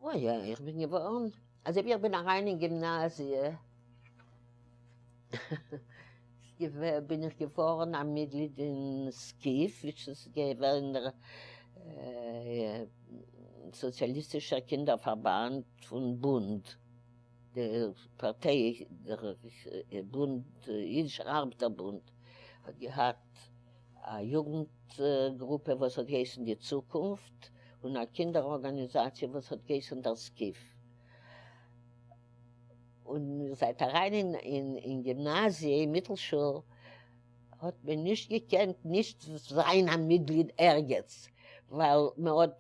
אוי יא, איך בין געווארן, אזוי ווי איך בין אריין אין גימנאזיע בין איך געווארן א מיטגליד אין סקיף, which איז געווען דער סאציאליסטישער קינדער פארבאנד פון בונד, די פארטיי, דער בונד, אידישער ארבעטער בונד, האט געהאט א יוגנט גרופע וואס האט געהייסן די צוקונפט, און א קינדער ארגאניזאציע וואס האט געהייסן דער סקיף. און איר זייט אריין אין גימנאזיע, אין מיטלשול, האט מען נישט געקענט נישט זיין א מיטגליד ערגעץ, ווייל מען האט,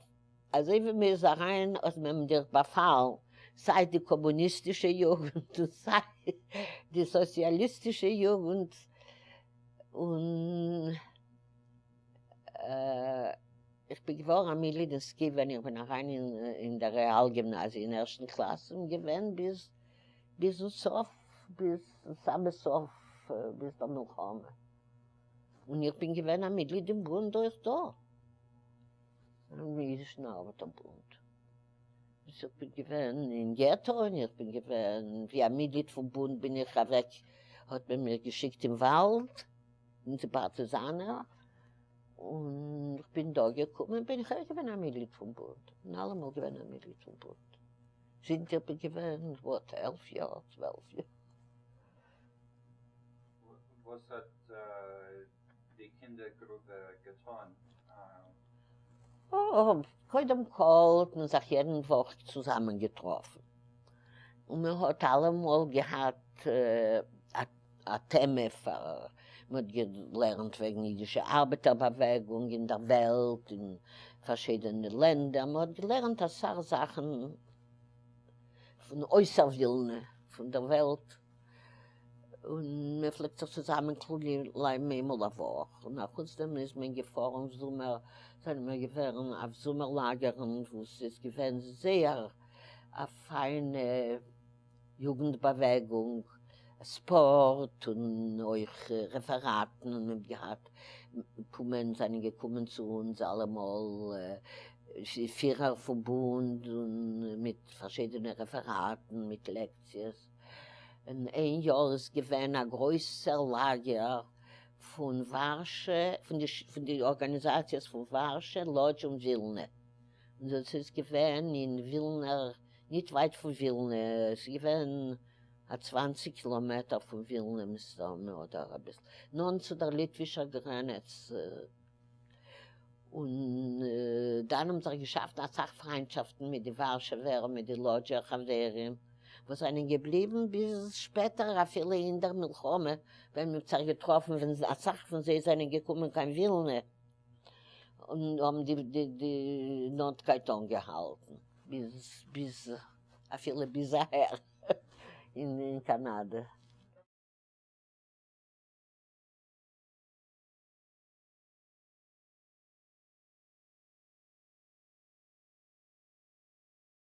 אזוי ווי מען איז אריין האט מען דיך באפאלן, סיי די קאמוניסטישע יוגנט און סיי די סאציאליסטישע יוגנט, און איך בין געווארן א מיטגליד אין סקיף ווען איך בין אריין אין דער רעאל גימנאזיע אין ערשטן קלאס און געווען ביז ביזן סוף, ביז סאמע סוף, ביז דער מלחמה. און איך בין געווען א מיטגליד אין בונד אויך דא, אין אידישן ארבעטער בונד. ביז איך בין געווען אין געטא און איך בין געווען ווי א מיטגליד פון בונד בין איך אוועק, האט מען מיר געשיקט אין וואלד. און די פארטיזאנער, און איך בין דא געקומען בין איך אויך געווען א מיטגליד פון בונד, און אלעמאל געווען א מיטגליד פון בונד, זינט איך בין געווען וואט 11 יאר, 12 יאר. וואס האט די קינדער גרופע געטון? קודם כל האט מען זיך יעדן וואך צוזאמען געטראפן, און מען האט אלעמאל געהאט א טעמע פאר, מען האט געלערנט וועגן אידישע ארבעטער באוועגונג אין דער וועלט, אין פארשידענע לענדער, מען האט געלערנט אסאך זאכן פון אויסער ווילנע, פון דער וועלט, און מען פלעגט זיך צוזאמען קלייבן איינמאל א וואך, און אחוץ דעם איז מען געפארן זומער, זענען מיר געווען אויף זומער לאגערן, וואו ס'איז געווען זייער א פיינע יוגנט באוועגונג, ספארט און אויך רעפעראטן און מ'האט געהאט קומען זענען געקומען צו אונז אלעמאל פירער פון בונד און מיט פארשידענע רעפעראטן מיט לעקציעס, און איין יאר איז געווען א גרויסער לאגער פון ווארשע פון די ארגאניזאציעס פון ווארשע, לאדזש און ווילנע, און דאס איז געווען אין ווילנער ניט ווייט פון ווילנע, עס איז געווען א 20 קילאמעטער פון ווילנע מסתמא, אדער אביסל נאנט צו דער ליטווישער גרענעץ, און דאן האבן זיך געשאפן אסאך פריינטשאפטן מיט די ווארשעווער און מיט די לאדזשער חברים, וואס זענען געבליבן ביז שפעטער אפילו אין דער מלחמה, ווען מען האט זיך געטראפן, ווען אסאך פון זיי זענען געקומען קיין ווילנע, און האבן די נאנטקייט אנגעהאלטן. ביז ביז אפילו ביז אהער אין קאנאדע.